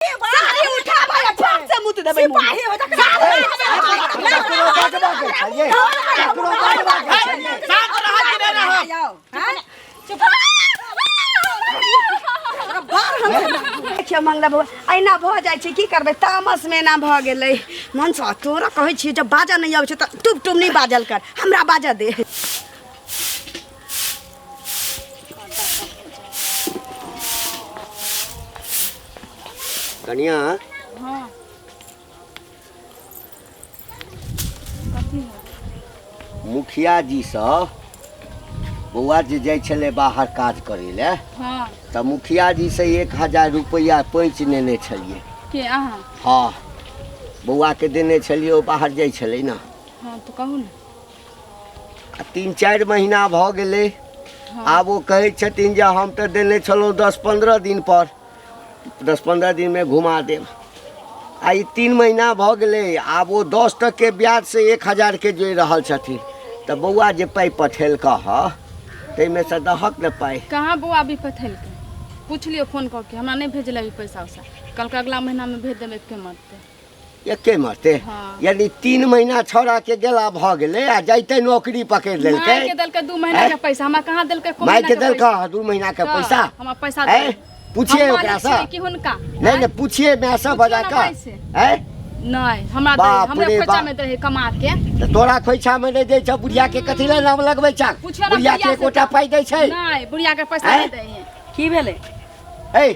साड़ी उठाबै आ पाप से मुत देबै सिपाही हो जा ककरो बजबऽ के छै ये ककरो बजबऽ के छै ये शांत रहत कि नहि रहब? देखियौ मंगला बौआ एना भऽ जाइ छै की करबै तामसमे एना भऽ गेलै मनसँ तोरा कहै छियै जब बाजऽ नहि अबै छै तऽ टुप टुप नहि बाजल कर हमरा बाजऽ दे। कनिया हाँ मुखिया जी सब बौआ जे जाइ छलै बाहर काज करै लए हाँ तऽ मुखिया जी से 1000 रुपैआ पैंच नेने छलियै। के अहाँ? हाँ बौआके देने छलियै, ओ बाहर जाइ छलै ने। हाँ तऽ कहू ने। आ 3-4 महीना भऽ गेलै। हाँ। आब ओ कहै छथिन जे हम तऽ देने छलहुँ 10-15 दिन पर, 10-15 दिनमे घुमा देब। आ ई 3 महीना भऽ गेलै, आब ओ 10 टके ब्याजसँ 1000 के जोड़ि रहल छथिन। तऽ बौआ जे पाइ पठेलकऽ हँ ताहिमे सँ दहक ने पाइ। कहाँ बौआ अभी पठेलकै? पूछि लियौ फोन कऽ के, हमरा नहि भेजलै अभी पैसा उसा। कहलकै अगला महीनामे भेज देबै एके मरते। एके मरते? हाँ। यानी 3 महीना छौड़ा के गेला भऽ गेलै आ जाइते नौकरी पकड़ि लेलकै। माय के देलकै 2 महीना के पैसा, हमरा कहाँ देलकै? एको माय महीना के के देलकै पैसा। 2 महीना के तऽ पैसा? हमरा पैसा ऐं? देलकै। पूछिए हम ओकरा मालिक सँ। छियै कि हुनका? नहि नहि पूछिए माय सँ पूछिए बजा ने कऽ। माय से। ऐं? नहि हमरा दै, बाप हमरे रे खोइचा बाप। में दै है कमा के। तऽ तोरा खोइछा में नहि दै छौ, बुढ़िया के कथी लए नाम लगबै छह? पूछिए ने बुढ़िया के बुढ़िया से एकोटा तऽ। पाइ दै छै? नहि बुढ़िया के पैसा ऐं? नहि दै है। की भेलै? ऐ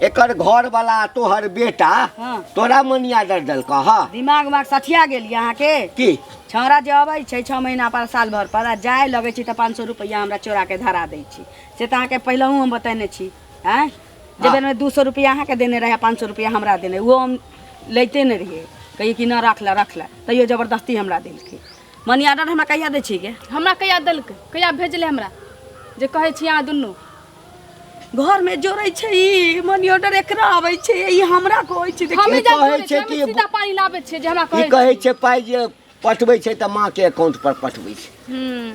एकर घर वाला तोहर बेटा हाँ। तोरा मनी आर्डर देलकऽ हँ? दिमाग उमाग सठिया गेल यऽ अहाँके? की छौड़ा जे अबै छै 6 महीना पर साल भर पर आ जाय लगै छै तऽ 500 रुपैआ हमरा चोरा के धरा दै छै। से तऽ अहाँके पहिलहुँ हम बतेने छी। आँय जे हाँ। बेरमे 200 रुपैआ अहाँके देने रहै, 500 रुपैआ हमरा देने, ओहो हम लैते नहि रहियै, कहियै कि न रख ले रख ले, तैयो जबरदस्ती हमरा देलकै। मनी ऑर्डर हमरा कहिया दै छी गे? हमरा कहिया देलकै? कहिया भेजलै हमरा जे कहै छी अहाँ दुनू? घर में जोड़ै छै ई मनी ऑर्डर एकरा आबै छै, ई हमरा कहै छै। हमे ई जान कहै जोड़ै छै छियै, हमे कि सीधा पानी लाबै छियै जे हमरा ई कहै कहै छै पाइ जे पठबै छै तऽ माँ के अकाउंट पर पठबै छै।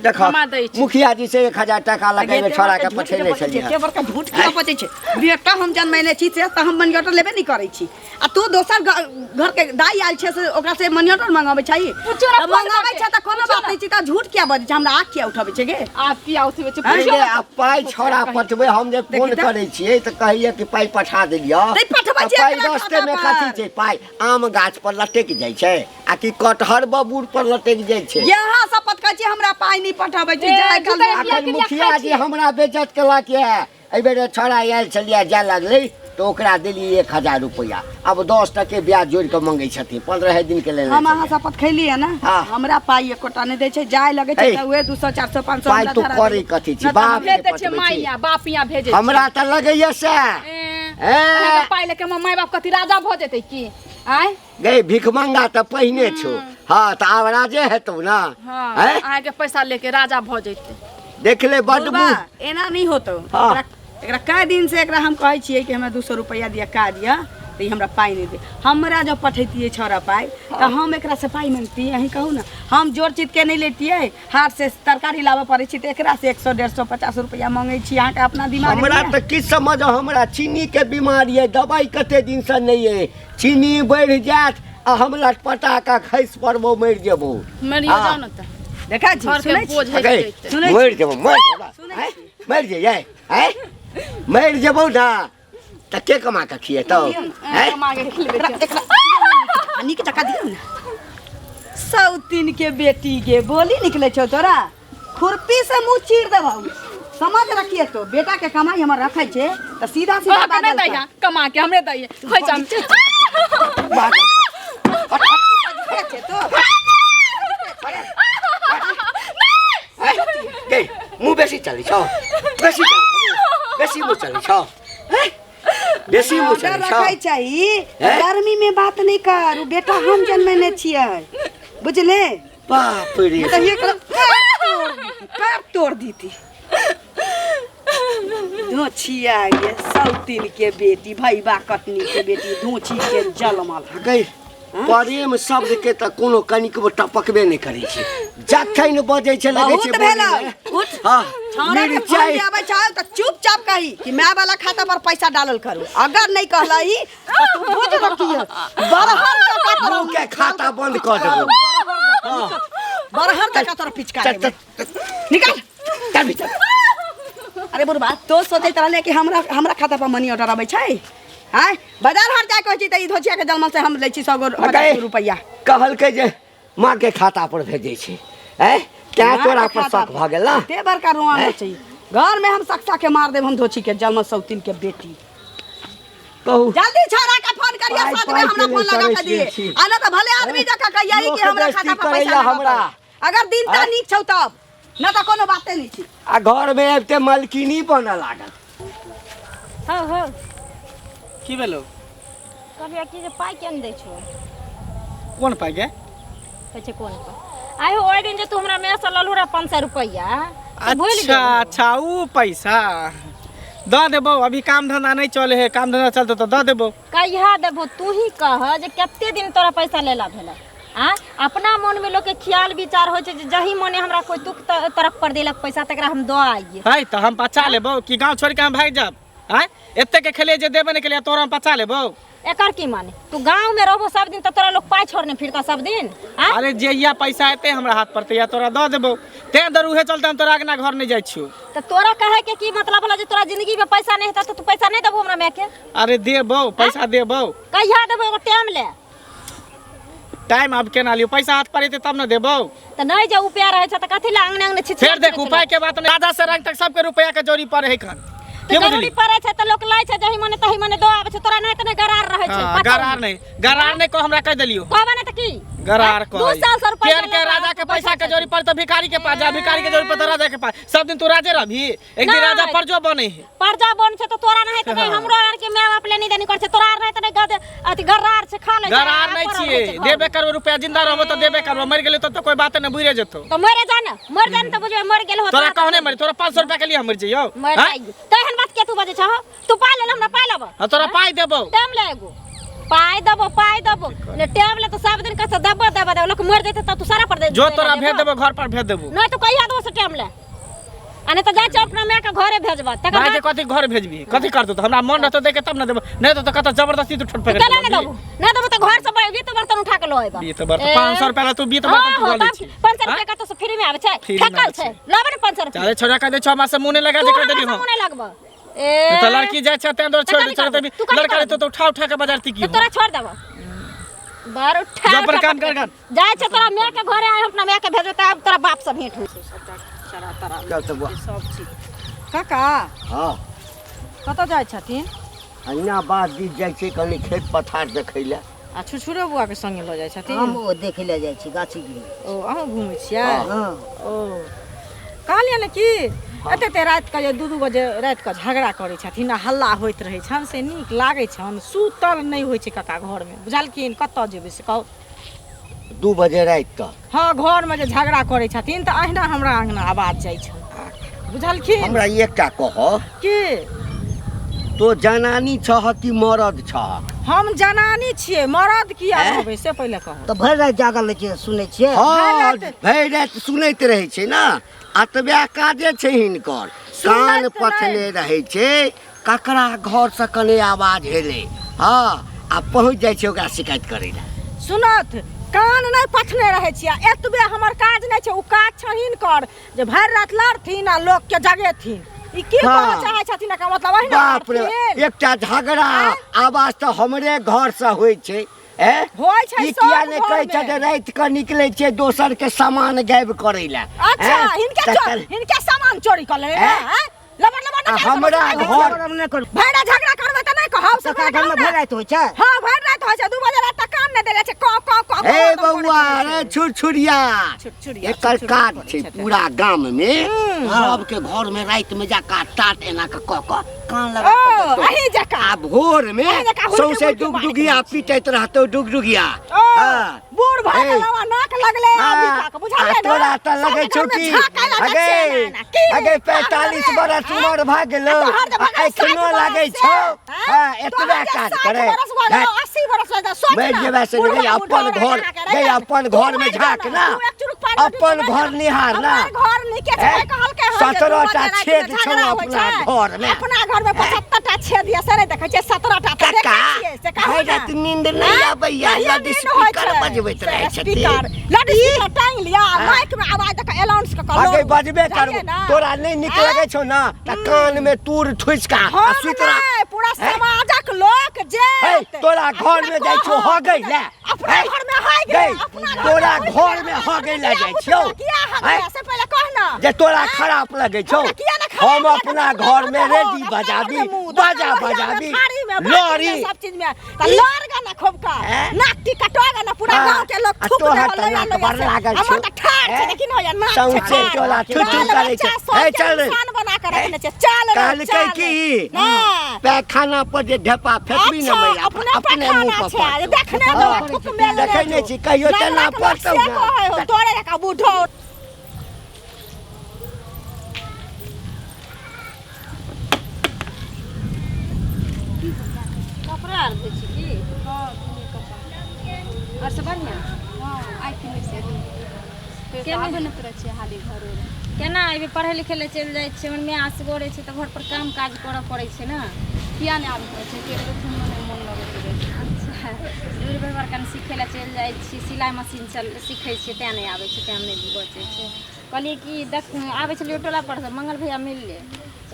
देख हमरा दै छै। मुखिया जी से 1000 टाका लगेने छौड़ा के पठेने छलियै। एते बड़का झूठ किया बजै छै? बेटा हम जनमेने छी से तऽ हम मनी ऑर्डर लेबे नहि करै छी, आ तू दोसर घर के दाई आयल छै से ओकरा से मनी ऑर्डर मंगाबै छै? पूछियौ ने तऽ फोन मंगाबै कऽ छै तऽ कोनो पूछियौ बात नहि छै, तऽ झूठ किया बजै छै? हमरा आँख किया उठबै छै गे? आब किया उठबै छै? नहि पूछियौ नहि ने। आ पाइ छौड़ा पठबै, हम जे फोन देखी तऽ। करै छियै तऽ कहैया कि पाइ पठा देलियऽ। नहि पठबै तऽ छियै पाइ एकरा रस्तेमे खाता कथी पर। छै? पाइ आम गाछ पर लटकि जाइ छै आ कि कटहर बबूर पर लटकि जाइ छै? यहाँ शपथ कहै छी हमरा पाइ नहि पठाबै छै। ए, जाय काल जुतै अखन किया मुखिया खाइ जी छियै? हमरा बेइज्जत केलक यऽ। एहि बेर छौड़ा आयल छलियै जाय लगलै तऽ ओकरा देलियै 1000 रुपैआ, आब 10 टके ब्याज जोड़ि कऽ मंगै छथिन, 15 दिन के लेने हम अहाँ छलियै। शपथ खैलियै ने? हाँ। हमरा पाइ एकोटा नहि दै छै, जाय लगै छै हे, तऽ उहे 200 400 500 पाइ हमरा तू धरा करै दै छै। कथी छी? नहि तऽ बाप भेज के दै छियै पठबै माय छी। या बाप या भेजै छै। हमरा तऽ लगैया सएह। ए, ए। अहाँके पाइ लेके हमर माय बाप कथी राजा भऽ जेतै की? आँय गई भिखमंगा तऽ पहिने छौ, हाँ तऽ आब राजे हेतौ ना? हाँ हैं? अहाँके पैसा लेके राजा भऽ जेतै। देख ले बड बुढ़बा, मुँह। एना नहि होतौ। हाँ। एकरा कए दिन से एकरा हम कहै छियै कि हमरा 200 रुपैआ दिअ काज यऽ, तऽ ई हमरा पाइ नहि दे। हमरा जब पठैतियै छौड़ा पाइ तऽ हम एकरा से पाइ मांगतियै? अहीं कहू ने, हम जोर चित के नहि लेतियै? हाथ से तरकारी लाबऽ पड़ै छै तऽ एकरा से 100 150 50 रुपैआ मांगै छी। अहाँके अपना दिमाग हमरा नहि तऽ की समझ, हमरा चीनी के बीमारी अइ, दवाइ कते दिन से नहि अइ, चीनी बढ़ि जायत आ हम लटपटा कऽ खसि पड़बो, मरि जेबो। मरियो हाँ। जाउ ने तऽ देखै छी घर के सुनै छी बोझ हटि अगै, जेतै। सुनै छी? मरि जेबो, मरि जेबो। सुनै आँय? मरि जइयै? आँय? मरि जेबो ने तऽ के कमा कऽ खिएतौ? आँय? कमा के खिलबै एकरा छियै। एकरा आ नीक जकाँ दियौ ने। सौतीन के बेटी के बोली निकले छौ तोरा, खुरपी से मुंह चीर देबौ। समझ रखिए तो बेटा के कमाई हमर रखै छै तऽ सीधा सीधा अहाँके नहि बाजल दैया कर। कमा के हमरे दैया खोइचा में। बात बजिते छै तो। आँय? गै, मुँह बेसी चलै छौ, बेसी चलै छौ मुँह, बेसी मुँह चलै छौ, आँय? बेसी मुँह ऑर्डर चलै छौ। रखै चाही। हैं? गर्मी में बात नहीं कर, उ बेटा हम जनमेने छियै, बुझले? बाप रे। मतलब ये कर पैर तोड़ दीती। धोछिया ये सौतीन के बेटी, भैबा कटनी के बेटी, धोछी के जलमल। गै, प्रेम शब्द के तऽ कोनो कनिकबो टपकबे नहि करै छै जखन बजै छै लगै छै बहुत भेल बोलीमे। उठ हाँ छौड़ा के फोन मिरचाइ जे आबै छौ तऽ चुपचाप कही कि माय वाला खाता पर पैसा डालल करू अगर नहीं कहलही तऽ तू बुझ रखिए बरहर टका तोरा मुँह के खाता बंद कऽ देबो बरहर टका तोरा पिचका चल देबो चल निकाल चल चल अरे बुढ़बा तो सोचैत रहले कि हमरा हमरा खाता पर मनी ऑर्डर आबै छै आँय बाजार हाट जाय कहै छी तऽ ई धोचिया के जलमल से हम लै छी 100 गो 50 रुपैआ कहलकै जे माँ के खाता पर भेजै छै ऐ तैं तोरा पर शक भऽ गेल ना ते बड़का रोआ छै घर में हम सकसा के मार देब हम धोची के जलमल सौतीन के बेटी कहू जल्दी छोरा के फोन करिए पाइ साथ में पाइ हमरा के फोन लेल लगा के तरसि दिए गेल छी। आ ना तऽ भले आदमी जकाँ कहियै कि हमरा लोक खाता पर करैया पैसा हमरा। हमरा अगर दिन ता आँय? नीक छौ तब ना तऽ कोनो बाते नहीं छी आ घर में आबिते मलकिनी बनऽ लागल हौ हौ की भेलो कहलियै कि जे पाइ किया नहि दै छौ कोन पाइ गे कहै छै कोन पाइ आइ हो ओहि दिन जे तू हमरा मायसँ ललहु रह 500 रुपैआ तऽ भूलि अच्छा गेलहो। अच्छा ऊ पैसा दऽ देबौ अभी काम धंधा नहीं चले है काम धंधा चलते तो दऽ देबौ कहिया देबो तू ही कह जे कते दिन तोरा पैसा लेला भेल आ अपना मन में लोग के ख्याल विचार होइ छै जे जही मने हमरा कोई तुक तरफ पर देलक पैसा तकरा हम दऽ आइए है तऽ हम बचा लेबौ कि गाँव छोड़ के हम भागि जाब आँय एते के खेलिए जे देबे नहीं केलिए तोरा हम बचा लेबौ एकर की माने तू गाँव में रहबो सब दिन तऽ तोरा लोग पाइ छोड़ने फिरता सब दिन आ अरे जहिया पैसा एते हमरा हाथ पर तहिया तोरा दऽ देबौ तें दर उहे चलते हम तोरा अगना घर नहीं जाइ छियौ तऽ तोरा कहे के की मतलब होला जे तोरा जिंदगी में पैसा नहीं हेतौ तऽ तू पैसा नहीं देबो हमरा माय के अरे देबौ पैसा देबौ कहिया देबो एगो टाइम ले टाइम अब केना लियौ पैसा हाथ पर एतै तब ने देबौ तऽ नहीं जे उपाय रहै छै तऽ कथी लए अंगने अंगने छिछिया फेर देख उपाय के बात नहीं राजा से रंग तक सबके रुपया के जोरी पर है खन तऽ के जरूरी बुझली पड़ै छै तऽ लोक लै छै जही मने तही मने दऽ आबै छै तोरा नहीं तऽ नहीं गरार रहै छै हाँ, पता गरार नहीं गरार नहीं को हमरा कह देलियो कहबा नहीं तऽ की गरार दू साल से रुपैआ केन के राजा के पैसा के जोरी पर तो भिखारी के पास जा भिखारी के जोरी पर तो राजा के पास सब दिन तू राजे रहबी एक दिन राजा नहीं। पर जो बने है परजा बन छै तऽ तोरा नहीं तऽ नहीं हमरो आर के माय बाप ले नहीं देनी कर छै तोरा आर नहीं तऽ नहीं गद अथी गरार छै खा ले छै, गरार नहीं पड़ल रहै छिए छै घरमे। देबे करबो रुपया जिंदा रहबो तो देबे करबो मर गेले तो कोई बात नहीं बुरे जेतो तऽ मरे जा ने मर जा ने तऽ बुझबै मर गेल हो तोरा कहने मरी तोरा 500 रुपया के लिए हम मर जइयो मर हाँ? जाइए तऽ एहन बात के तू बजै छह तू पाइ ले हमरा पाइ लेबऽ हाँ, तोरा पाई देबो टाइम ले एगो पाइ देबो पाइ देबो ने टाइम ले तऽ सब दिन कहै छै देबो देबो देबो लोक मर जेतै तऽ तू सारा पर दे जो तोरा भेज देबो घर पर भेज देबो नहीं तो कहिया देबो से टाइम ले आ नहीं तऽ जाइ छै अपना माय के घरे भेजबा तकर भाई के बाद कथी घर भेजबी कथी कर दो हमरा मन रहतो दे के तब ना देबो नहीं तो कत जबरदस्ती तू ठोट पकड़ केना नहि देबो नहि देबो तऽ घर से बीत बर्तन उठा के लऽ अयबा बीत बर्तन 500 रुपया ला तू बीत बर्तन तू लऽ लै छी 500 रुपया कतौ से फ्री में आबै छै फ्री में फेकल आबै छै छै। लबे ने 500 रुपया अरे छोड़ा कह दे छो हमरा से मुंह नहीं लगा तू जे कर हमरा देली से हम मुँह नहि लगबऽ ए तो लड़की जाय छै तें छोड़ तऽ दे छोड़ कथी दे करबो? तू कथी लड़का रहतो करबो? तो उठा उठा के बाजार ती की तऽ तोरा छोड़ देबो बार उठा जा अपन उठा काम कर पटक। जाइ छै तोरा माय के घरे आइ अपना माय के भेजबे तऽ आब तोरा बाप से भेंट होइ चल तऽ बुआ सब चीज काका हँ कतऽ जाइ छथिन अहिना बाध दिस जाइ छै कनि खेत पथार देखै लए आ छुछुरो बौआके संगे लऽ जाइ छथिन हम ओ देखै लए जाइ छी गाछी गिरी ओ अहूँ घुमै छियै हँ ओ कहलियै ने कि एते एते रातिके जे 2-2 बजे रातिके झगड़ा करै छथिन आ हल्ला होइत रहै छनि से नीक लागै छनि सुतल नहि होइ छै काका घरमे बुझलखिन कतऽ जेबै से कहू 2 बजे राति तक हँ घरमे जे झगड़ा करै छथिन तऽ अहिना हमरा अङ्गना आवाज जाइ छनि बुझलखिन हमरा एकटा कह की तो जनानी छह कि मरद छह हम जनानी छियै मरद किया हैं? रहबै से पहिले कहू तऽ भरि राति जागल रहै छियै सुनै छियै हँ भरि भरि राति सुनैत रहै छै ने अतबे काजे छै हिनकर कान सुनैत पथने रहै छै ककरा घरसँ कने आवाज हेलै हँ आ पहुँच जाइ छै ओकरा शिकायत करै लए सुनत कान नहि पथने रहै छियै एतबे हमर काज नहि छै ओ काज छै हिनकर जे भरि राति लड़थिन आ लोकके जगेथिन ई की हाँ। कहऽ चाहै छथिन एकर मतलब अहिना बाप रे करथिन? एकटा झगड़ा आवाज तऽ हमरे घरसँ होइ छै ए होइ छै ई किया सब नहि कहै छै घरमे। जे राति कऽ निकलै छै दोसर के सामान गायब करै लए अच्छा ए? हिनके तखन हिनके सामान चोरी कऽ लेले ए? हैं? लबर लबर आ नहि करू, हमरा लबर घर हम नहि करू भैरा झगड़ा करबै तऽ नहि कहब से कका घरमे भरि राति होइ छै हां भरि राति होइ छै 2 बजे राति तक कान नहि देले छै क क क ए बौआ अरे छुरछुरिया छुरछुरिया, एकर छुरछुरिया काज करै छै छथिन। पूरा गाम में सबके घर में राति में जाका टाट एना के क क कान लगा ओ के देखतौ। अही जकाँ आ भोर में अही जकाँ हुड़के सौंसे हुड़के मारैत डुगडुगिया पिटैत रहतौ डुगडुगिया ओ हाँ। बूढ़ भऽ ए। गेलौ आ नाक लगले अभी हाँ, तक बुझलियै आ ने तोरा तऽ लगै सबके छौ घरमे कि झाँका लगै अगे छै एना एना। की? अगे 45 बरस उमर भऽ गेलौ आ तोहर जे आ भऽ गेलौ एखनो 60 लागै बरस छौ से, हाँ, हाँ? एतबे तोहर जे काज 60 करे बरस भऽ गेलौ, 80 बरस भऽ गेलौ, सोच मरि ना। जेबै से बुढ़वा गई अपन बुढ़ौरा घर अहाँके रहि गई गेल। अपन घर में तू झाँक मरि ना जो तू एक चुरुक पानि पी अपन के मरि घर जो। निहार ना हमर घर नीके छै, हैं? कहलकै हन जे 17 दू टा बजे रातिमे छेद छौ झगड़ा होइ अपना छै। घर में। अपना घर में 75 टा छेद यऽ से नहि देखै छियै 17 टा तऽ देखै काका छियै से कहू भरि ना। राति नींद नहि आबैया कहियो लाउड नींद होइ स्पीकर छै। बजबैत रहै छथिन स्पीकर लाउड स्पीकर टांगि लिअ आ माइक में आवाज दऽ कऽ अनाउंस कऽ कऽ अगे लोरू। बजबे करबो बुझलियै ना? तोरा नहि नीक लगै छौ ना तऽ कान में तूर ठुसि कऽ आ हम सुति रह नहि, पूरा हैं? समाजक लोक जे हे, तोरा घर में जाइ छौ हगै लए अपना हे, घर में हगि गेलै, गई, अपना घर तोरा में घर में हगै लए जाइ छियौ किया हगै हैं? से पहिले कह ना जे तोरा खराब लगै छौ हमरा किया ने खराब हम लागत? अपना अपना घर में घर में रेडी हो, बजाबी अपना घर में मुँह, बाजा अपना लोहिया में, बजाबी थारी में, बाटी में, लड़ी सब चीज में त लड़ गा ना खूब का हैं? नाक टी कटवा गा ना पूरा हाँ, गांव के लोग आ थूक तोहर दे तऽ नाक बड़ लागल हमर छौ। त ठाढ़ छै हैं? लेकिन होया नाक छै सौंसे ठाढ़। टोला थू थू बाल करै छै। बच्चा सबके हे, चल रे। इंसान बना के रखने छै चल रे कहलकै चल की ना पैखाना पर जे ढेपा फेकबी ने अच्छा, मैया अपने अपने मुंह पैखाना पर छै पड़तौ। देखने तो हाँ, थूक मेल देखै नहि छी कहियो तेना पड़तौ से ने कहै हो तोरे जकाँ बूढ़ो कपड़ा आर धोइ छी की हाँ धोलियै कपड़ा आओर सब बढ़िआँ हाँ आइ केने से फेर केने? आबे नहि करै छियै हाली घर उर। केना एबै पढ़ै लिखै लए चलि जाइ छियै हमर माय असगरे छै तऽ घरपर काम काज करऽ पड़ै छै ने किया नहि आबे पड़ै छै अकेले देखैमे नहि मोन लगैत रहै छै अच्छा लुरि व्यवहार कनि सिखै लए चलि जाइ छी सिलाइ मशीन चल सिखै छियै तेँ नहि आबै छै टाइम नहि बचै छै कहलियै कि देख आबै छलियै टोला पर से मंगल भैया मिललै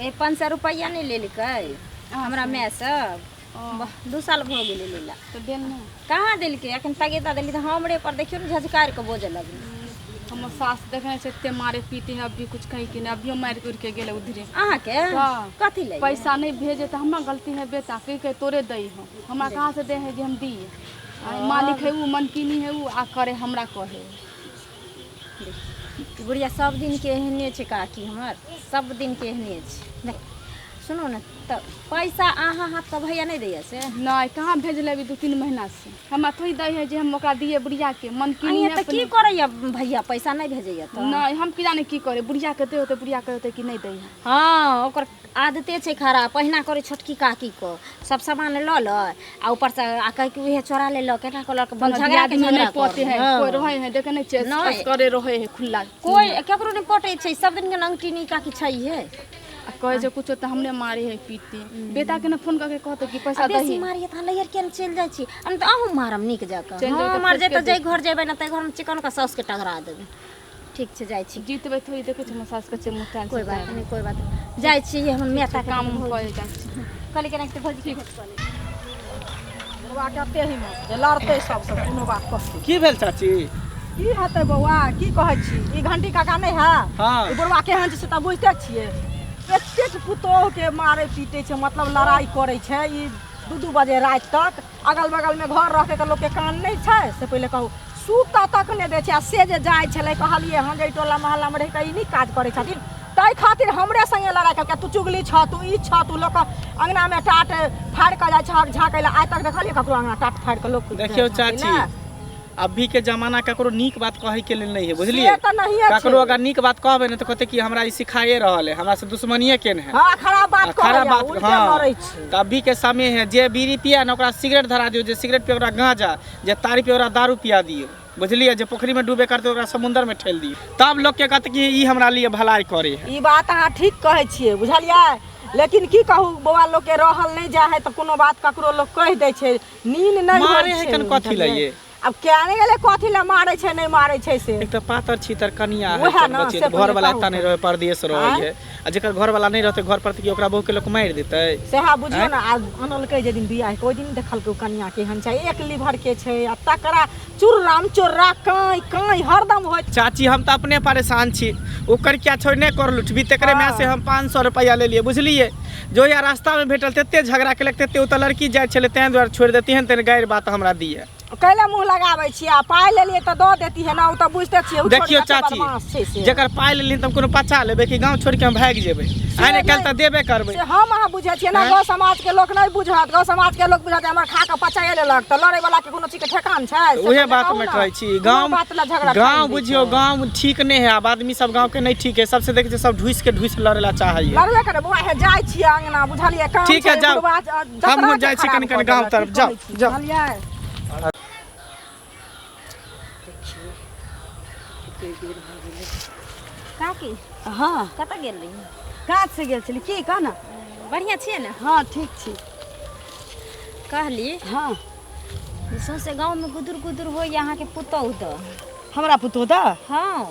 ए 500 रुपैआ नहि लेलकै हमरा मायसँ 2 साल भऽ गेलै लेला तऽ देल नहि कहाँ देलकै एखन तगेदा देली तऽ हमरे पर देखियौ ने झझकारि कऽ बजऽ लगलै हमर सास देखने छै एते मारे पीटे है अभी कुछ कहीं के नहीं अभियो मारि उड़ के गेलै उधरे अहाँके हाँ। कथी लए पैसा नहीं भेजे तऽ हमरा गलती है बेटा कह के तोरे दै हो हमरा कहाँ से दे है जे हम दिए आ मालिक है उ मनकिनी है उ आ करे हमरा कहे बुढ़िया सब दिनके एहने छै काकी हमर सब दिनके एहने छै देख, सुनू ने तऽ पैसा अहाँ हाथके भैया नहि दैया से नहीं कहाँ भेजले अभी 2-3 महीना से हमरा थोड़ी दै है जे हम ओकरा दिए बुढ़िया के मनकिनी अहाँ है तऽ की अपने। करैया भैया पैसा नहि भेजैया तऽ नहीं हम की जाने की करे बुढ़िया के दे होते बुढ़िया के होते कि नहीं दै है हँ ओकर आदते छै खराब पहिना करै छोटकी काकीके सब सामान लऽ लऽ आ ऊपरसँ आ कहै कि उहे चोरा लेलक एना कहलक झगड़ा के आदमी झगड़ा नहीं पते है हाँ। कोई रहे है देखे नहीं छे नहीं। असगरे रहे है खुला कोई केकरो नहि पटै छै सब दिनके नंगटी नी काकी छैहे आ कहे छै कुछो तऽ हमरे मारे है पीटे बेटा के ना फोन करके कहते कि पैसा आ बेसी दही मारिए तऽ लैयर किया चलि जाइ छी हम तऽ अहूँ मारब नीक जकाँ चलि जेबै हँ तऽ मार फेर जेतै के जाहि घर जेबै ने ताहि घरमे चिकन के साउसके टघरा देबै ठीक छै जाइ छी जीतबै थोड़ी देखै छी हमर सास के मोटायल कोई बात नहि कोई बात नहि जाइ छी हमर माता के काम करै जाइ छी कहली केना कि भौजी के भेंट कऽ लेब। बौआ कते हिम्मत जे लड़तै सबसँ कोनो बात कहतै की भेल चाची की हेतै बौआ की कहै छी ई घंटी काका नहि है हाँ। ई बुढ़वा केहन छै से तऽ बुझिते छियै एतेक पुतोहके मारै पीटै छै मतलब लड़ाइ करै छै ई 2-2 बजे राति तक अगल बगलमे घर रहतै तऽ लोकके कान नहि छै से पहिले कहू सुतऽ तक नहि दै छै आ से जे जाइ छलै कहलियै हँ जे ई टोला मोहल्लामे रहि कऽ ई नीक काज करै छथिन ताहि खातिर हमरे संगे लड़ाइ केलकै तू चुगली छह तू ई छह तू लोक अङ्गनामे टाट फाड़ि कऽ जाइ छहक झाँकै लए आइ तक देखलियै ककरो अङ्गना टाट फाड़ि कऽ लोक देखियौ झाँकै चाची लए? अभी के जमाना ककरो नीक बात कहै के लेल नहीं है बुझलिए से तऽ नहिये छै। ककरो अगर नीक बात कहबै ने तऽ कहते कि हमरा ई सिखाए रहल है हमरा से दुश्मनिए केने है हाँ खराब बात आ खराब कहैया बात उल्टे हाँ मरै छै तऽ अभी के समय है जे बीड़ी पिया ने ओकरा सिगरेट धरा दियौ जे सिगरेट पिए ओकरा गांजा जे तारी पिए ओकरा दारू पिया दियौ बुझलिए जे पोखरी में डूबे करते ओकरा समुंदर में ठेल दियौ तब लोग के कहते कि ई हमरा लिए भलाई करे है ई बात अहाँ ठीक कहै छियै बुझलियै लेकिन की कहू बौआ लोकके रहल नहि जाइ है तऽ कोनो बात ककरो लोक कहि दै छै नीन नहि मारे होइ है छै कन कथी बुझलियै? लए? आब किया नहि गेलै कथी लए मारै छै नहि मारै छै से एक तऽ पातर छीतर कनिया है उएह कन ने, बच्चे से घर वाला पहिले एता नहीं रहे परदेश रहे आँय? है आ जेकर घर वाला नहीं रहते घर पर तऽ की ओकरा बहू के लोक मारि देतै सएह बुझियौ ने आ अनलकै जे दिन बियाह के ओहि दिन देखलकै ओ कनिया केहन छै एक लीवर के छै आ तकरा चुर्राम चुर्रा काँय काँय हरदम होइत चाची हम तऽ अपने परेशान छी ओकर क्या छोड़ नहि कर लुटबी तकरे माय से हम 500 रुपया लेलिए बुझलिए जो या रास्ता में भेटल तते झगड़ा केलक तते ओ तऽ लड़की जाइ छलै तें दुआरे छोड़ि देती हन तेहन गारि बात हमरा दिए कैला मुँह लगाबै छियै आ पाइ लेलियै तऽ दऽ देती है ना ओ तऽ बुझते छियै ओ देखियौ छोटका चाची बदमाश छै से जकर पाइ लेलियै तऽ हम कोनो पचा लेबै कि गाँव छोड़ि के हम भागि जेबै आइ ने काल्हि तऽ देबे करबै से हम अहाँ बुझै छियै ना आँय? गाँव समाज के लोक नहि बुझत गाँव समाज के लोक बुझत हमर खा कऽ पचाए लेलक तऽ लड़ै वाला के कोनो चीज के ठेकान छै से उहे पहिले बात कहू मैं ना। कहै छी कोनो गाँव बात लए झगड़ा गाँव ठानि दै बुझियौ छै। गाँव ठीक नहि है आब आदमी सब गाँव के नहि ठीक है सबसे देखै छियै सब ढुसि के ढुसि लड़ै ला चाहैए लड़बे करे बौआ हे जाइ छियै अंगना बुझलियै काम ठीक है, छै, जाउ। बुढ़बा, दसरा हमहूँ के जाइ छी खराब कनि कनि कऽ गाँव देलक, तरफ। की जाउ, कहै छी, जाउ। बुझलियै काकी हँ कतऽ गेल रही काज से गेल छली की कह ने बढ़िआँ छियै ने हँ ठीक छी कहली हँ जे सौंसे गाँवमे गुदुर गुदुर होइए अहाँके पुतहु दऽ हमरा पुतोह दऽ हँ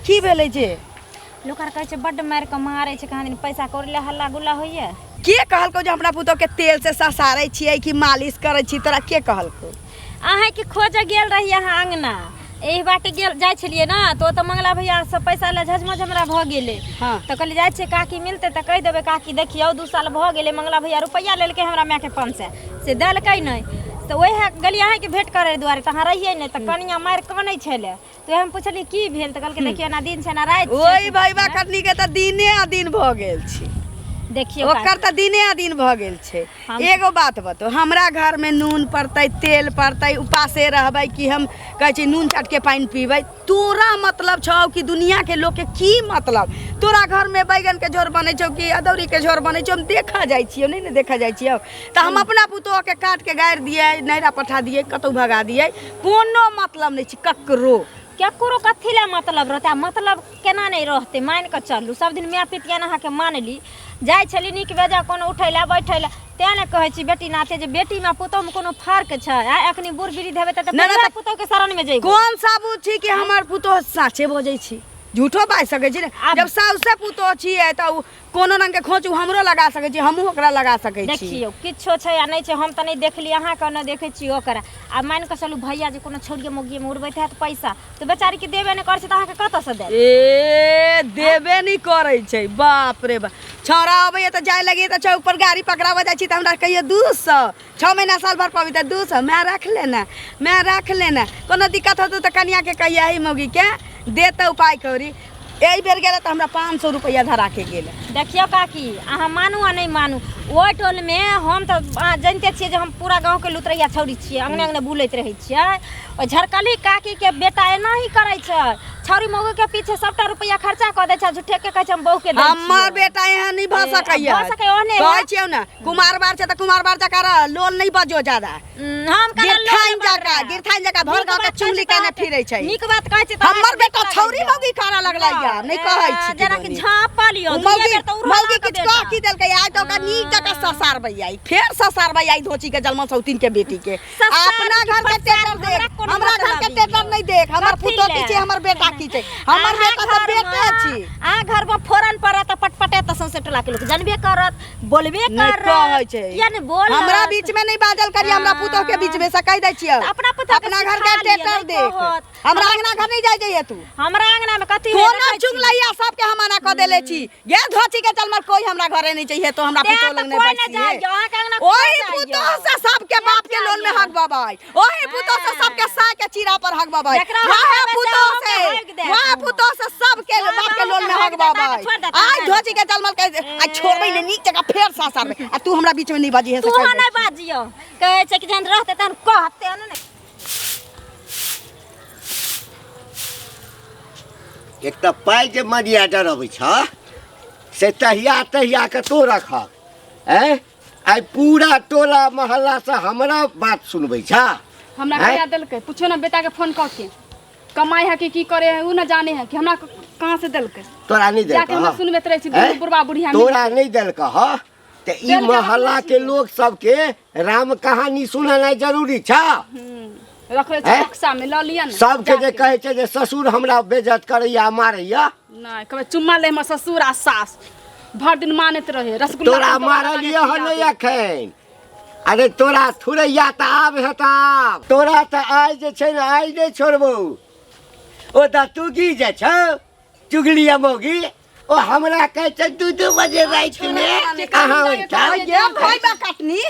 की भेलै जे लोक आर कहै छै बड्ड मारि कऽ मारै छै कहाँ दिन पैसा कौड़ी लए हल्ला गुल्ला होइए के कहलकौ जे हमरा पुतोह के तेल से ससारै छियै कि मालिश करै छी तोरा के कहलकौ अहाँके खोजऽ गेल रही अहाँ अङ्गना एहि बाटे गेल जाइ छलियै ने तऽ ओतऽ मंगला भैया सब पैसा लए झजमझ हमरा भऽ गेलै हाँ। तऽ कहलियै जाइ छियै काकी मिलतै तऽ कहि देबै काकी देखियौ 2 साल भऽ गेलै मंगला भैया रुपैआ लेलकै हमरा मायके 500 से देलकै नहि तऽ ओएह गेलियै अहाँके भेँट करै दुआरे तऽ अहाँ रहियै नहि तऽ कनिया मारि कनै छलै तऽ हम पुछलियै की भेल तऽ कहलकै देखियौ एना दिन छै एना राति छै। ओहि भैबा कटनी के तऽ दिने आ दिन भऽ गेल छै देखियौ ओकर तऽ दिने आ दिन भऽ गेल छै एगो बात बताउ हमरा घरमे नून पड़तै तेल पड़तै उपासे रहबै कि हम कहै छी नून चाटके पानि पीबै तोरा मतलब छौ कि दुनियाके लोकके की मतलब तोरा घरमे बैगनके झोर बनै छौ कि अदौरीके झोर बनै छौ हम देखऽ जाइ छियौ नहि ने देखऽ जाइ छियौ तऽ हम अपना पुतोहके काटिके गाड़ि दियै नैहरा पठा दियै कतहु भगा दियै कोनो मतलब नहि छै ककरो केकरो कथी लए मतलब रहतै आ मतलब केना नहि रहतै मानि कऽ चलू सब दिन माय पितियान अहाँके मानली जाइ छली नीक बेजा कोनो उठै लए बैठै लए तेँ ने कहै छी बेटी नाते जे बेटीमे आ पुतोहमे कोनो फर्क छै आ एखनी बूढ़ वृद्ध हेबै तऽ ना, ना, पहिले पुतोहके शरणमे जइबै कोन साबुत छी कि हमर पुतोह साँचे बजै छी झूठो बाजि सकै छी ने जब साउसे पुतोह छियै तऽ उ कोनो रंग के खोंच उ हमरो लगा सकै छी हमहूँ ओकरा लगा सकै छी देखियौ किछो छै आ नहि छै हम तऽ नहि देखली अहाँके नहि देखै छी ओकरा आ मानि कऽ चलू भैया जे कोनो छौड़िए मौगिएमे उड़बैत हैत पैसा तऽ बेचारीके देबे नहि करै छै तऽ अहाँके कतऽसँ देत ए देबे नहि करै छै बाप रे बाप छौड़ा अबैया तऽ जाय लगिए तऽ चौक पर गाड़ी पकड़ाबऽ जाइ छी तऽ हमरा कहियो 200 6 महीना साल भर पबी तऽ 200 माय रख लेना माय रख लेना कोनो दिक्कत होतौ तऽ कनियाके कहिया ही मौगीके दे तऽ उपाय करी एहि बेर गेलै तऽ हमरा 500 रुपैआ धरा के गेलै देखियौ काकी अहाँ मानू आ नहि मानू ओहि टोलमे हम तऽ अहाँ जनिते छियै जे हम पूरा गाँवके लुतरैया छौड़ी छियै अङ्गने अङ्गने बुलैत रहै छियै ओहि झरकली काकीके बेटा एनाही करै छै छौड़ी मौगीके पीछे सबटा रुपैआ खर्चा कऽ दै छै आ झूठेके कहै छै हम बहूके दै हमर छियै। बेटा एहन नहि भऽ ए, सकैया भऽ सकैया, ओहने कहै हैत। छियौ ने कुमार बार छै तऽ कुमार बार जकाँ रह लोल नहि बजो जादा हम कहलहुँ गिरथाइन लोल बड़ जकाँ रहे। गिरथाइन जकाँ भर नीक गाँव के बात कहै चुगली छी तऽ केने अहाँके- फिरै छै नीक बात कहै छी तऽ हमर अहाँके बेटा नीक लगैए। छौरी मौगी करऽ लगलै या नहि कहै छी जेना कि किदोनी। झाँपल यौ ओ दुइये मौगी बेर तऽ उड़ल मौगी अहाँके किछु कह बेटा। की देलकै आइ तऽ ओकरा नीक जकाँ ससारबै आइ फेर ससारबै आइ धोची के जलमल सौतीन के बेटी के ससार अपना की घर के पसार, टेटर हमरा देख कोनो हमरा घर के मतलब टेटर नहीं देख हमर कथी पुतोह ले? की छै हमर बेटा की छै हमर अहाँ बेटा तऽ घरमे- बेटे छी अहाँ घरमे फोरन पड़त तऽ पटपटे तऽ सौंसे टोला के लोक जानबे करत बोलबे नहीं करत कहै छै किया नहि बोलत हमरा बीच में नहीं बाजल करी हमरा पुतोह के बीच में से कह दै छियै अपना पुतोह के अपना घर के सिखा लिअ, टेटर नहि देख कहत। हमरा अंगना घर नहीं जाय जइहे तू हमरा अंगना में कथी है कोनो देखै छी? चुगलैया सबके हम मना कऽ देले छी गे धोची के चलमर कोई हमरा घरे नहीं चाहिए तो हमरा तें पुतोह तऽ लग नहीं कोई नहि बैठसी जाइयो, अहाँके अंगना कोई ओही जाइयो। पुतोह से सबके बाप के लोन में हक बाबाई ओही पुतोह से सबके साय के चीरा पर हक बाबाई जकरा वहे हक बाबा पुतोह से से हक देत। वहे पुतोह से सबके वएह बाप के लोन में हक हक देत, अहाँके बाबाई छोड़ देत, आइ अहाँके। धोची के चलमर के आइ छोड़बै ने नीक जगह फेर सासरबै आ तू हमरा बीच में नहीं बाजी है से तू कहि दै नहि बाजियो कहै छै कि जहन रहतै तहन कहतै ने एक तऽ पाइ जे मनी ऑर्डर अबै छ से तहिया तहिया के तोँ रखह आँय आइ पूरा टोला मोहल्लासँ हमरा बात सुनबै छ हमरा आँय? कहिया देलकै पूछो ना बेटा के फोन कऽ के कमाई है कि की करे है उ ना जाने है कि हमरा कहाँ से देलकै तोरा नहि जाके देलकह हमरा सुनबैत रहै छी आँय? दुनू बुढ़बा बुढ़िया मिल तोरा नहि देलकह तऽ ई देलकै मोहल्ला के लोक सबके राम कहानी सुनेनाइ जरूरी छ रखले छी आँय? बक्सा में लऽ लिअ ने सबके जे जाके। कहै छै जे ससुर हमरा बेइज्जत करैया मारैया नहि कहबै चुम्मा ले हमर ससुर आ सास भरि दिन मानैत रहे रसगुल्ला तोरा तोरा मारलियै हन नहि एखन अरे तोरा थुरैया तऽ आब हेता आब तोरा तऽ आइ जे छै ने आइ नहि छोड़बौ ओ तऽ तुगी जे छौ चुगलिया मौगी ओ हमरा कहै छै 2-2 बजे रातिमे अहाँ ओहिठाम ये भाई बा कटनी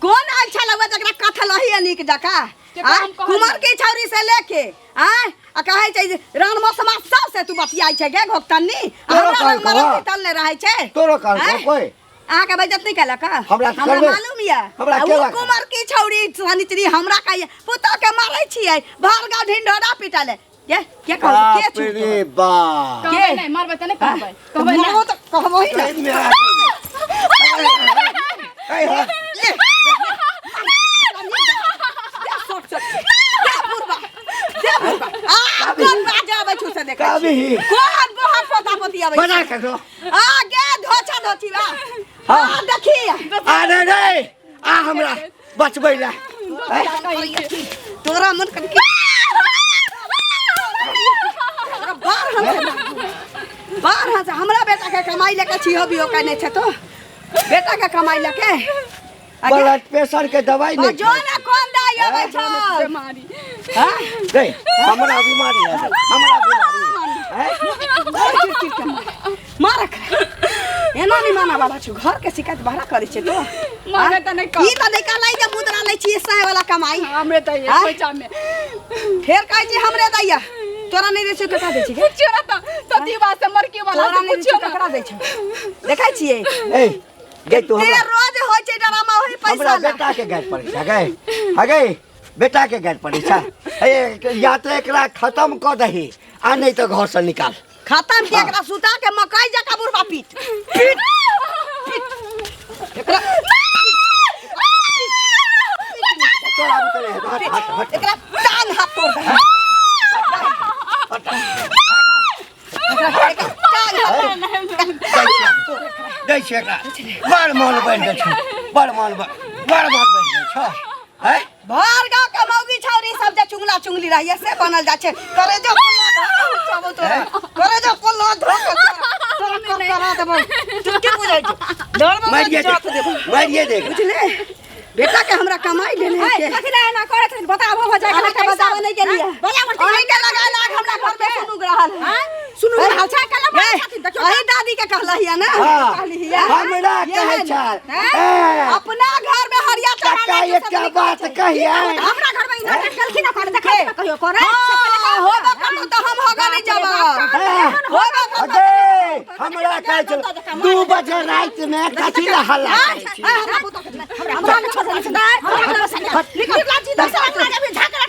कोन आयल छल हुआ जकरा कथलही है नीक जकाँ केकरा आँय? हम कहलियै? कुमार के छौरी से लेके आँय आ कहै छै जे रानमा समाज सब से तू बतियाइ छै गे घोकतन्नी आ तोरो हमरा लग कहलकौ, मरद हँ? तल नहि रहै छै तोरो कहलकौ आँय? कोइ अहाँके बेइज्जत नहि केलक हँ? हमरा तऽ हमरा करबे। मालूम यऽ हमरा आ ओ केलक। कुमार की छौरी सनिचरी हमरा कहैया पुतोह के मारै छियै भर गाँव ढिंढोरा पिटले के के कहू के बाप छू रे बाप कहबै के? नहि मारबै तऽ नहि कहबै कहबै मरबो नहि तऽ कहबो ही ना ए, हाँ। ले दे सोट सोट दे बुढ़बा दे बुढ़बा आ कोन बाजा आबै छौ से देखै कभी छी। कोन बोहर पोता पोती आबै बना ककरो आ गे धोछा धोछी बा हाँ। आ देखी अरे रे आ हमरा बचबै ला तोरा मन कर के तोरा बाहर हम बाहर हम हमरा बेटा के कमाई लेके छिहो बिहो कने छै तो बेटा के कमाई लेके आगे ब्लड प्रेशर के दवाई नहीं जो ना कोन दाई आबै छौ बेमारी हां रे हमरा बीमारी है हमरा बीमारी है मार एना नहीं माना बाबा छु घर के शिकायत बड़ा करै छै तो माने तऽ नहि ई कह तऽ नहीं कहलै जे मुद्रा लै छियै सए वाला कमाई हमरे तऽ आँय? पैसा में फेर कहै छै हमरे दैया तोरा नहीं दै छै ककरा दै छै गे? पूछियो ना तऽ सतीवा से मरकी वाला तोरा से नहीं दै पूछियो छै ना ककरा दै छै देखै छियै ए गे तू ते हमरा रोज होइ छै ड्रामा ओही पैसा हमरा ला बेटा के गाड़ पड़ै छै गए हगे बेटा के गाड़ पड़ै छै ए या तऽ एकरा खत्म कऽ दही आ नहि तऽ घर से निकाल खत्म के एकरा सुता के मकई जका बुढ़बा पीट पीट पीट एकरा तोरा भी करे हट हट हट एकरा टांग हाथ तोड़ दे एकरा टांग हाथ दै छियै एकरा बड़ मन बनि गेल छौ बड़ मन बड़ मन बनि गेल छौ हैं भर गाँव के मौगी छौरी सब जे चुंगला चुंगली रहिए से बनल जाइ छै करे जो पल्ला धो चाबो तोरा करे जो पल्ला धो के तोरा तोरा करा देबो तू की बुझै छै डर में मारिए दे जात देबो मारिए दे बुझले बेटा के हमरा कमाई लेने के कथी ला एना करै छथिन बताबो हो जाए अहाँ के बजावे नहीं गेलिए अहीं के लगा लाग हमरा घर में सुनुग रहल है सुनू रहल छै कल ए, अहीं दादी के कहलहिया ना हाँ, कहलिहिया हमरा कहै ये छै हैं? ए, अपना घर में हरिया चढ़ा काका ले एकटा बात कहियै हमरा घर में ई नाटक केलखिन ना करे देखै ना कहियो करे होबो करतौ तऽ हम होगा नहीं जाबो होबो करतौ अगे हमरा कहै छल 2 बजे राति में कथी ला हल्ला करै छी हमरा पुतोह के हमरा के छोड़ देलखिन हमरा के निकल लाजी दस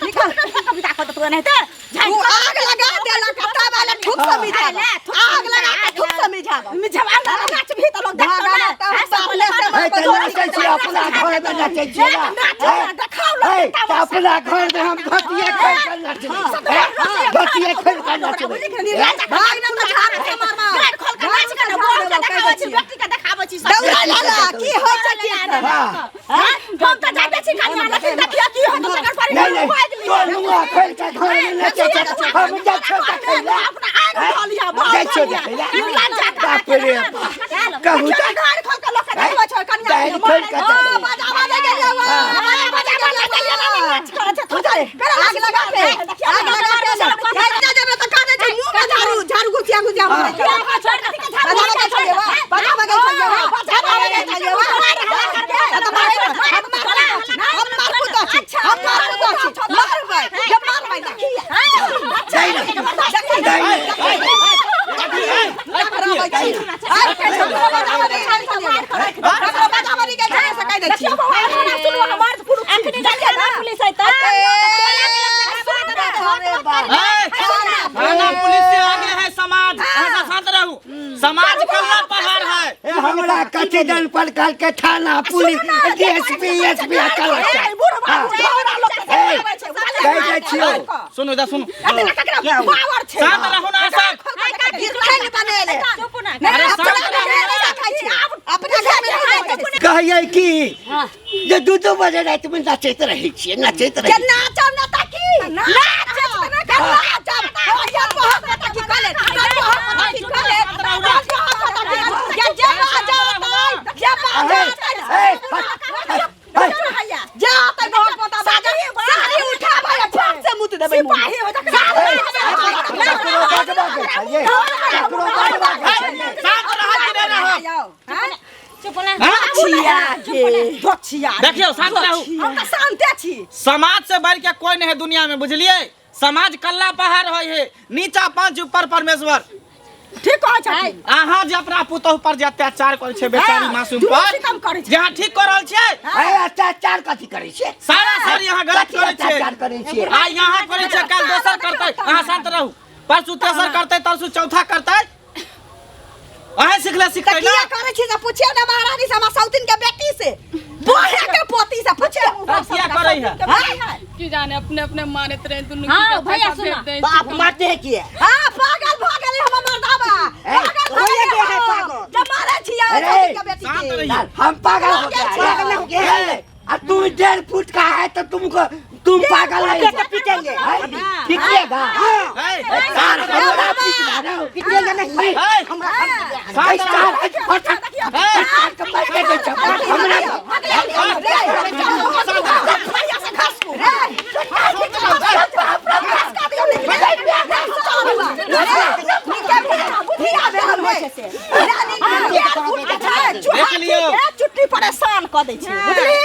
निकल कविता को तो नहीं ते तू आग लगा देला कत्ता वाला ठुक से मिझाब आग लगा के ठुक से मिझाब मिझाब नाच भी तो लोग देखतो ना ए, तऽ नाचै छी अपना घर में नाचै छियै ना देखाओ ए, तऽ अपना घर में हम धोतिए खोलि कऽ नचबै धोतिए खोलि कऽ नचबै भाग ना तऽ झाड़ के मारबा गाड़ खोल के नाच के बोल के देखाबै छी व्यक्ति के देखाबै छी सब दौड़ा लाला की होइ छै की हाँ हम तऽ जाते छी कनिया लेकिन देखियो की होत तकर पर नहीं नहीं तो लुंगा खोल के घर में नचै छै हम जाइ छियै देखै ला अपना आँख खोल लिया जाइ छियै देखै ला बाप रे बाप कहू तऽ गाड़ खोल के लोक के देखबै छै कनिया दाढ़ी खोलि कऽ देखबै। बजावा दे गेलियै बजावा दे गेलियै नाच करै छै आग लगा के आग लगा के जा जा तऽ काने छै मुंह में झाड़ू झाड़ू घुसिया घुसिया मारै छै बजावा के छलियै वा बजावा के छलियै वा बजावा के छलियै वा हम मारबो तऽ छी हम मारबो तऽ छी मारबै जब मारबै देखिए थाना पुलिस से आगे है समाज ऐसा शांत रहू समाज कल्ला पहाड़ है ए हमरा कथी दन पर कल के थाना पुलिस डीएसपी एसपी आ कलेक्टर कहि दै छियौ सुनू इधर सुनू शांत रहू ना सब कहियै की जे दू दू बजे राति में नचैत रहै छियै नचैत रहै ककरो बजबा के छलियै ककरो बजबा के छलियै शांत रहू कि नहीं रहू दोछिया देखियौ शांत रहू हम तऽ शान्ते छी समाज से बढ़ के कोई नहीं है दुनिया में बुझलिए समाज कल्ला पहाड़ होय है नीचा पांच ऊपर परमेश्वर ठीक कहै छथिन अहाँ जे अपना पुतोह पर जे अत्याचार करै छै बेचारी हाँ, मासूम जुलूम पर सितम करै छै। जे अहाँ ठीक कऽ रहल छियै अरे अत्याचार कथी करै छियै सारा सारी अहाँ गलत कथी करै छियै अत्याचार करै छियै आइ यहाँ करै छै काल्हि दोसर करतै अहाँ शांत रहू परसू तेसर करतै तरसू चौथा करतै अहें सिखले तऽ सिखतै ना किया करै छी से पुछियौ ने महारानी से हमरा सौतिन के बेटी से बोहे के पोती से पुछियौ तऽ किया करै है हाँ? की जाने अपने अपने मारैत रहे दुनू हाँ, की भैया पैसा सुना। भेज दै बाप मारते हैं किया हाँ पागल भऽ गेलै हमर मर्दाबा ए, पागल भऽ होइए गेलै गया है हम। पागल। जब मारै छियै अरे, सौतिन के बेटी शांत के रहिए हम पागल हो गया पागल हो गया है। आ तू 1.5 फुट का है तो तुमको तुम पागल है तो पीटेंगे पीटिएगा हाँ ए, सार हमरा पीटना ना पीटेंगे नहीं ए, हमरा शांत रहू। सार ए, कमर के दे छौ हमरा देख लियौ। चुट्टी परेशान कऽ दै छै बुझली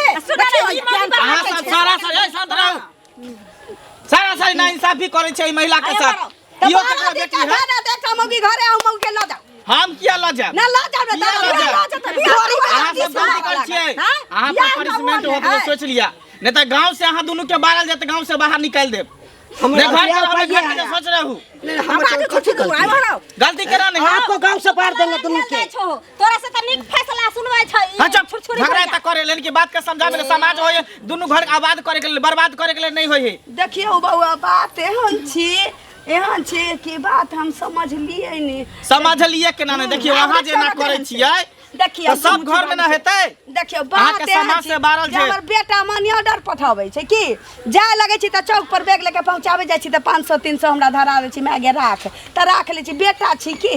अहाँ सब सारा सारी ए, शांत रहू सारा सारी नाइंसाफी करै छै एहि महिला के साथ तऽ इहो बारह केकरो दिन बेटी का है घरे देख मौगी घरे आउ मौगी के लऽ जाउ हम किया लऽ जायब ना लऽ जाउ ने किया लऽ लऽ जायब? जाउ तऽ बियाह अहाँ सब गलती करै छियै अहाँ पर पनिशमेंट होत जे सोच लिया नहीं तऽ गांव से अहाँ दुनू के बारल जायत गांव से बाहर निकालि देब हमरा नहीं घर बियाह के पाइए घर के है। सोच रहू नहीं, हमरा तो कथी गलती गलती केना नहीं है आपको गांव से बाहर देंगे दुनू के छो तोरा से त नीक फैसला सुनबै छै ई हाँ चुप छुरछुरी झगड़ा भैया। तऽ करे लेकिन बात के समझावे ले समाज होय दुनू घर के आबाद करे के लेल बर्बाद करे के लेल नहीं होय है देखियौ बौआ बात एहन छी एहन छी कि बात हम समझलियै नहि समझलिए केना नहीं देखियौ अहाँ जे एना करै छियै देखियौ तऽ सब घर में ना हेतै देखियौ बात अहाँके एहन समाज छी से बारल जे छै। हमर बेटा मनी ऑर्डर पठाबै छै की जाय लगै छी तऽ चौक पर बैग लेके पहुँचाबै जाइ छी तऽ 500 300 हमरा धरा दै छी माय गे राख तऽ राख लै छी बेटा छी की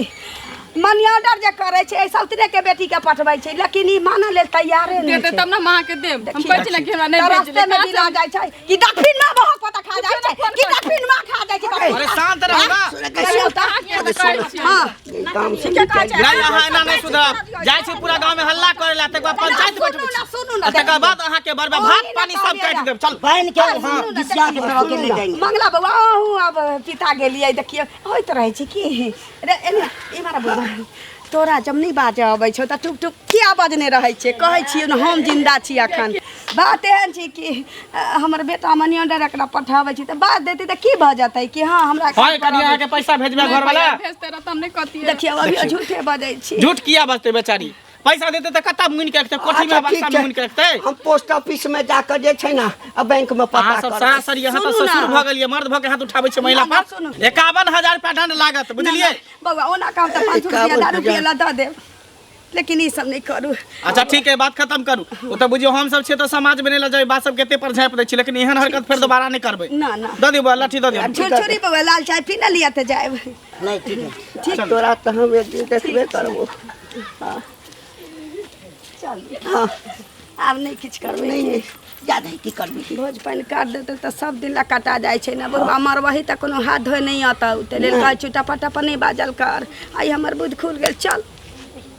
मनी ऑर्डर जे करै छै एहि सौतरे के बेटीके पठबै छै लेकिन ई मानऽ लेल तैयारे नहि देते छै तब ना हम अहाँके देब हम कहै छी ना कि हमरा नहि तऽ भेजले रास्ते में दिला जाइ छै कि दक्षिण में बहुत पता खा जाइ छै कि दक्षिण में खा जाइ छै अरे शांत रहू ना कहियौ तऽ हाँ काम से ठीके कहै छै नहीं अहाँ एना नहीं सुधरब जाइ छी पूरा गांव में हल्ला करे ला तकर बाद पंचायत सुनू बैठबै ना, छी सुनू ना, आ तकर बाद अहाँके बर्बाद भात पानी सब काटि देब चल बहन के जिसिया के तरह के ले जाएंगे मंगला बौआ अहूँ आब पिता गेलियै देखियौ होइत रहै छै की रे एने ई मारा बौआ तोरा जब नहि बाजऽ अबै छौ तऽ टुक टुक किया बजने रहै छै कहै छियौ ने हम जिन्दा छी अखन बात एहन छै कि हमर बेटा मनी ऑर्डर एकरा पठाबै छी तऽ बात देतै तऽ की भऽ जेतै कि हँ हमरा हय कनि अहाँके पैसा भेजबै घर वाला भेजते रह त हम नहि कहतियै देखियौ अभी झूठे बजै छी झूठ किया बजतै बेचारी पैसा देतै तऽ कतऽ मुनि के रखतै कोठी में अच्छा, बक्सा ठीक में छै। मुनि के रखतै हम पोस्ट ऑफिस में जाकर जे छै ना आ बैंक में पता अहाँ सब करबै। सरासर यहाँ तऽ सुनू ना। ससुर भऽ गेलियै मर्द भऽ के हाथ उठाबै छै महिला ना, ना, पर सुनू। 51,000 रुपया दंड लागत बुझलियै बौआ ओना कहब तऽ 500 रुपया 51,000 दारू पियै लए दऽ देब लेकिन ई सब नहि करू अच्छा ठीक है बात खत्म करू ओ तऽ बुझियौ हम सब छियै तऽ समाज में नहि लऽ जाबै बात सब कते पर झाँपि दै छी लेकिन एहन हरकत फेर दोबारा नहि करबै ना ना दऽ दियौ बौआ लाठी दऽ दियौ छुरछुरी बौआ लाल चाय पी ने लिअ तऽ जायब नहीं ठीक है ठीक तोरा तऽ हम एक दिन देखबे करबो चल हाँ आब नहि किछु करबै नहीं नहीं ज्यादा की करबी भोज पानि काटि देतै तऽ सब दिन लए कटा जाइ छै ने बुढ़बा मरबही तऽ कोनो हाथ धोए नहि अतौ ताहि लेल कहै छियौ टपा टपा नहि बाजल कर आइ हमर बुद्धि खुलि गेल चल।